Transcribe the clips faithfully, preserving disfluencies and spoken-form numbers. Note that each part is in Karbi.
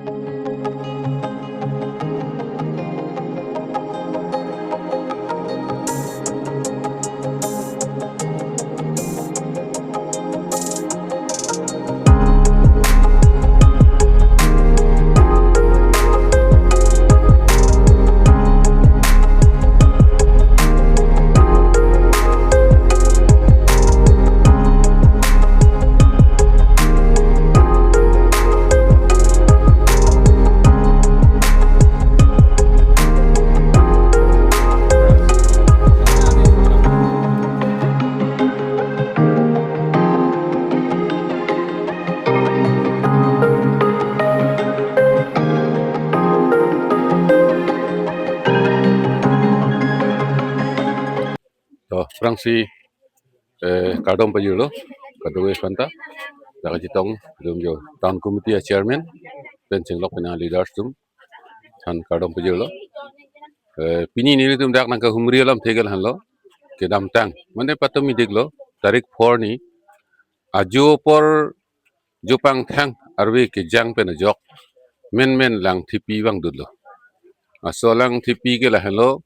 To, aphrangsi, eh, kardom pajirlo, kadokave aphanta, dak kachetong, dum jo, town committee a chairman, pen chenglok pen a leaders atum, aphan kardom pajirlo. Eh, pini nelitum dak nangkahumri alamthe ke lahenlo, kedamtang, mane patumi diklo, tarik four ni, ajo apor jopang thang arve kejang pen ajok menmen langthipi vangdunlo. Laso langthipi ke lahenlo,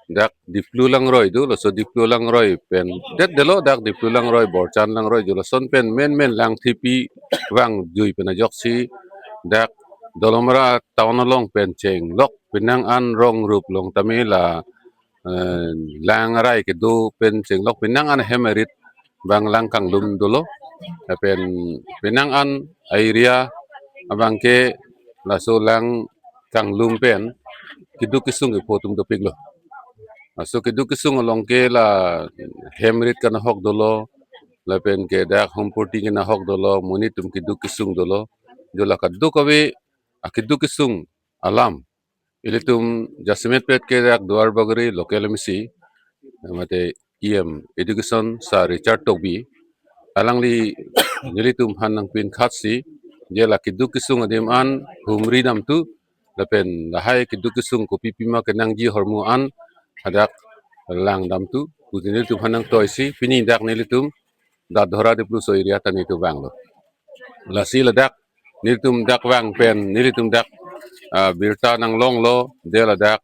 dak Diplu langroi do, laso Diplu langroi pen det detlo, dak Diplu langroi, Borchan langroi do, lason pen menmen langthipi vangjui pen ajoksi dak Dolamara town along pen chenglok penang an rong rup along tame la, eh, lang arai kedo pen chenglok penang an hem arit abang lang kanglum dolo. Lapen penang an area abangke laso lang kanglum pen keduk kesung kepho atum dopiklo. Laso keduk kesung along ke la hem arit kanahok dolo, lapen ke dak hompurti kanahok dolo, monit atum keduk kesung dolo. Jo la kadokave akeduk kesung alam ilitum jasemet pet ke dak Duarbagori local M A C, mate E M Education Sir Richard Tokbi, alangli nelitum aphan nangpinkhatsi, je la keduk kesung adim an humri damthu, lapen lahai keduk kesung kopi pima kenangji ahormu an hadak lang damthu, pu nelitum aphan nangtoisi, pini dak nelitum Dadhora Dipluso area ta nelitum vanglo. Lasi ladak nelitum dak vang pen, nelitum dak, ah, birta nanglonglo, de ladak,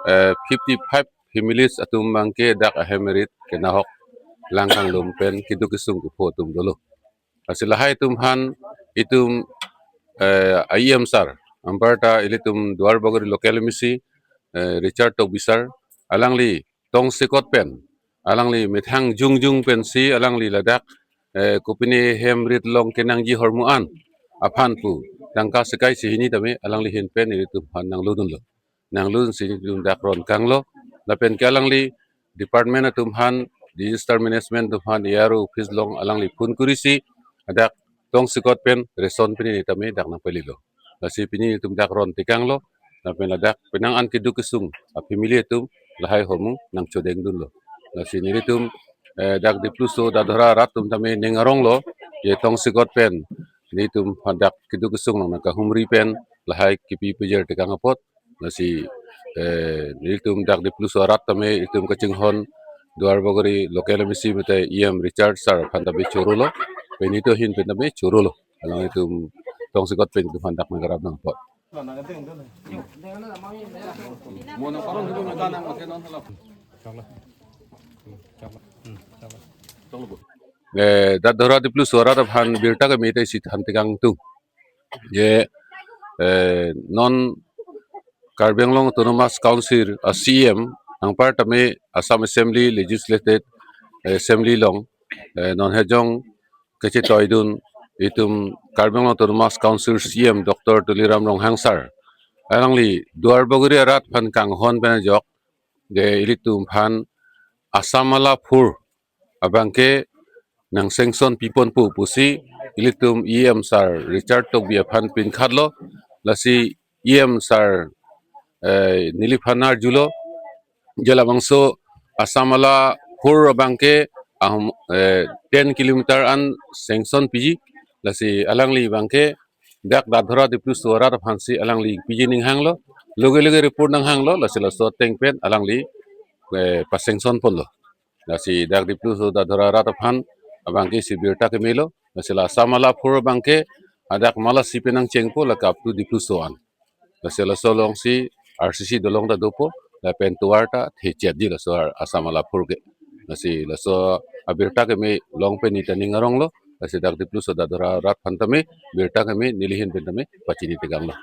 eh, fifty-five families atum abangke dak ahem arit kenahok lang kanglum pen keduk kesung kepho atum dolo. Lasi lahai atum aphan itum, eh, E M sir, anparta ilitum Duarbagori local M A C, eh, Richard Tokbi sir, alangli tongsekot pen, alangli methang jongjung pensi alangli ladak, eh, kopine hem arit along kenangji ahormu an aphan pu tangka sekai sehini tame alangli ahin pen ilitum aphan nanglodunlo. Nanglodunsi nelitum dak ron kanglo. Lapen ke alangli department atum aphan, disaster management atum aphan, A R O office along alangli phone kurisi, dak tongsekot pen ration pini tame dak nangpalilo. Lasi pini nelitum dak ron tekanglo, lapen ladak penang an keduk kesung a family atum lahai ahormu nangchodengdunlo. Lasi nelitum, eh, dak Dipluso Dadhora arat atum tame ning aronglo, je tongsekot pen nelitum aphan dak keduk kesung along nangkahumri pen lahai kipi pejir tekang apot. Lasi, eh, nelitum dak Dipluso arat tame itum kachinghon Duarbagori local M A C mate E M Richard sir aphan tame chorolo, pini to ahin pen tame chorolo. Alanglitum tongsekot pen itum aphan dak nangkarap nangpo. Eh, Dadhora Dipluso arat aphan birta keme ta isi than tekangtung. Je, eh, non Karbi Anglong Autonomous Council a C E M, anpar tame Assam Assembly, Legislative Assembly along, eh, non hejong kachetoidun itum Karbi Anglong Autonomous Council C E M Doctor Tuliram Ronghang sir, alangli Duarbagori arat aphan kanghon pen ajok, je ilitum aphan Assam Mala four abangke nang sanction piponpo pusi ilitum E M sir Richard Tokbi aphan pinkhatlo. Lasi E M sir, eh, neliphan arjulo, je labangso Assam Mala four abangke ahum, eh, ten kilometer an sanction piji. Lasi alangli abangke dak Dadhora Dipluso arat aphansi alangli piji ninghanglo, loge loge report nanghanglo, lasi laso ateng pen alangli, eh, pa-sanction ponlo. Lasi dak Dipluso Dadhora arat aphan abangke isi birta kemelo, lasi la Assam Mala four abangke Hadak malasi penang chengpo lake up to Dipluso an. Lasi laso alongsi R C C dolong ta dopo, lapen tovar ta thechetji laso ar-, Assam alapur ke. Lasi laso abirta keme long pen neta ning aronglo, lasi dak Dipluso dadora rat aphan tame, birta keme nelihin pen tame pachini teganglo.